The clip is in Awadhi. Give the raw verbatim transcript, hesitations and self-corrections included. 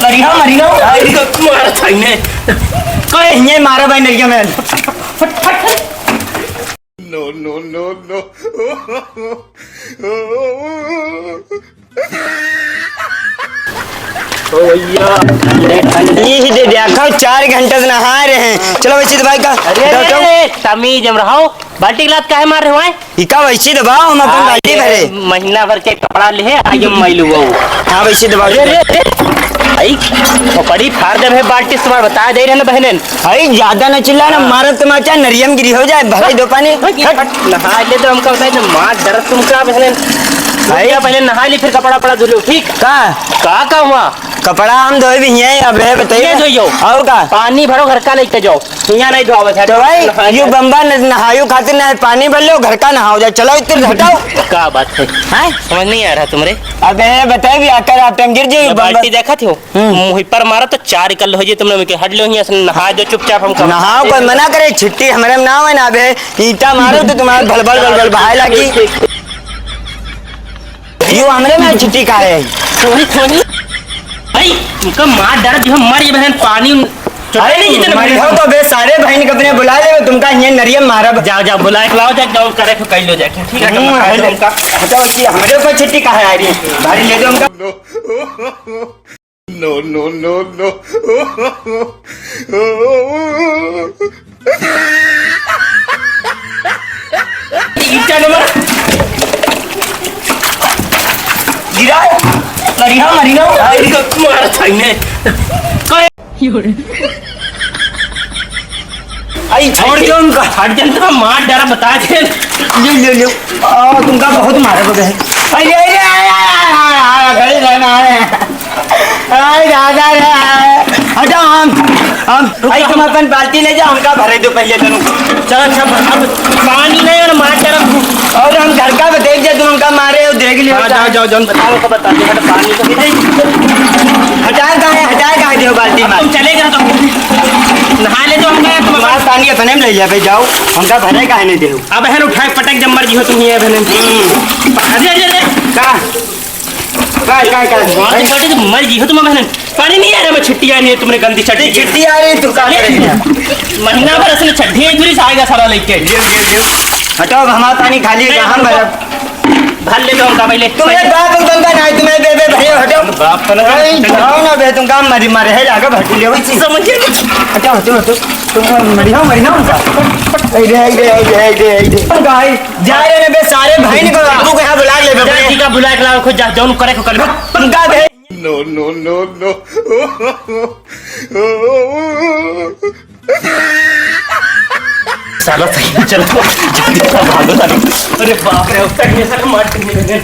मरिया, मरिया। अरे, मारा था इन्हें। कहे इन्हें मारा भाई नरिया में। फट, फट, फट। No, no, no, no। ओ भैया, ये ही दे दिया, खाओ, चार घंटे से नहा रहे हैं। चलो वैसे दबाई का। अरे, उठाओ, उठाओ। अरे, तमीज में रहो, बाल्टी गिलास काहे मार रहे हो, हैं? इका वैसे दबाओ, हम अपन हाँ, बाल्टी ये भरे। महीना भर के कपड़ा ले, आज हम मैलू हो। हाँ, वैसे दबाओ। अरे, अरे, अरे। आई, खोपड़ी फाड़ देबे बाल्टी से, तुम्हार बता दे रहे ना बहनेन। आई, ज्यादा न चिल्ला ना, हाँ। मारब तमाचा, नरियम गिरी हो जाए, भरे दो पानी। हट। नहा ले तो हमका बताई, तो मार डरत तुमका बहनेन। आई। क्या पहले नहा ली, फिर कपड़ा, कपड़ा धुलो, ठीक? का? का, का हुआ? कपड़ा हम धोए भी हैं, अब है बताइए। ये धोइयो। और का? पानी भरो, घर का लेके जाओ। हियाँ नहीं धोआवत है। तो भाई, नहाए यू जाए। बम्बा न-, नहायू खातिर ना है, पानी भर लो, घर का नहाओ जाए। चलो, इतर हटाओ। का बात है? हैं? समझ नहीं आ रहा तुमरे। अबे, बताए भी आकर आप टाइम गिर जाइए, ये बम्बा। बाल्टी देखा थे हो? हम्म। मुँह पर मारा तो चार कल हो जाए तुमने, मुझे हट लो, हियाँ से नहा दो चुपचाप हमका। नहाओ, कोई मना करे, छिट्टी हमरे में ना आवे ना, अबे, ईंटा मारो तो तुम्हारे भल भल भल भल बहाए लागी। यो हमरे में छिट्टी का है? थोड़ी, थोड़ी। भाई, तुमका मार डाल, जो हम मर ये बहन पानी चढ़ाई अरे, नहीं जितने मरी बहन। हो तो बे, सारे बहन के अपने बुला ले, तुमका हियाँ नरिया मारब। जाओ, जाओ, बुला के लाओ, जाओ, जाओ, करे तो कई लो जाके। ठीक है, हम्म, तुमका, हम्म। तुमका। अच्छा, उसकी हमरे ऊपर छिट्टी का है, आ रही? भारी ले दो हमका। No, no, no, no। ईटा नंबर। गिरा। मरिया, मरिया। आई तो मार था इन्हें। आई, छोड़ दे उनका। हट जा, तो मार डरा बता दे। ले, ले, ले। आ, तुमका बहुत मारे को बे। अरे, अरे, अरे, अरे, अरे, अरे, अरे, अरे, अरे। अरे, दादा रे। हटाओ, हम, हम, रुक, आई, तुम अपन बाल्टी ले जाओ, हमका भरे दो पहले दोनों। चलो, अच्छा, अब पानी नहीं और मार डरा। और हम घर का भी देख जा, तुम हमका मारे हो, देख लियो। हाँ, जाओ, जाओ, जौन बताओ, तो बता दो, हटा, पानी तो नहीं। हटाए काहे, हटाए काहे दियो बाल्टी अब मार। तुम चले गए तो नहा ले तो हमका, तुम तुम्हारा पानी अपने में ले लिया भाई, जाओ, हमका भरे काहे नहीं देहु। अब बहन उठाए पटक जब मर जी हो तुम ये बहन। हम्म। अरे, अरे, अरे। का? का, का, का? बहुत छोटे से मर जी हो तुम बहन। पानी नहीं आ रहा, मैं छुट्टी आ रही है, तुमने गंदी छुट्टी। छुट्टी आ रही, तू का करे? महीना भर असने छड्डी एक दूरी से आएगा सारा लेके। हटाओ, अब हमारा पानी खाली है, हम भरब। भर ले तो हमका पहले। तुम्हें बाप को गंगा नहीं, तुम्हें बे, बे, भैया, हटाओ। बाप का ना। नहीं, जाओ ना बे, तुमका मरी मारे है, लागा भटू ले वही चीज। समझ गए? हटाओ, हटाओ, हटाओ। तुम मरी हो, मरी हो उनका। ए रे, ए रे, ए रे, ए रे, ए रे। गाय, जा रहे ना बे, सारे भाई ने को, आपको कहाँ बुला ले बे? जा, ठीक है, बुला के लाओ, खुद जा, जौन करे को कर। उनका बे। No, no, no, no। साला सही में चल, जल्दी से भागो साले। अरे बाप रे, अब तक ये साला मार के नहीं लगे।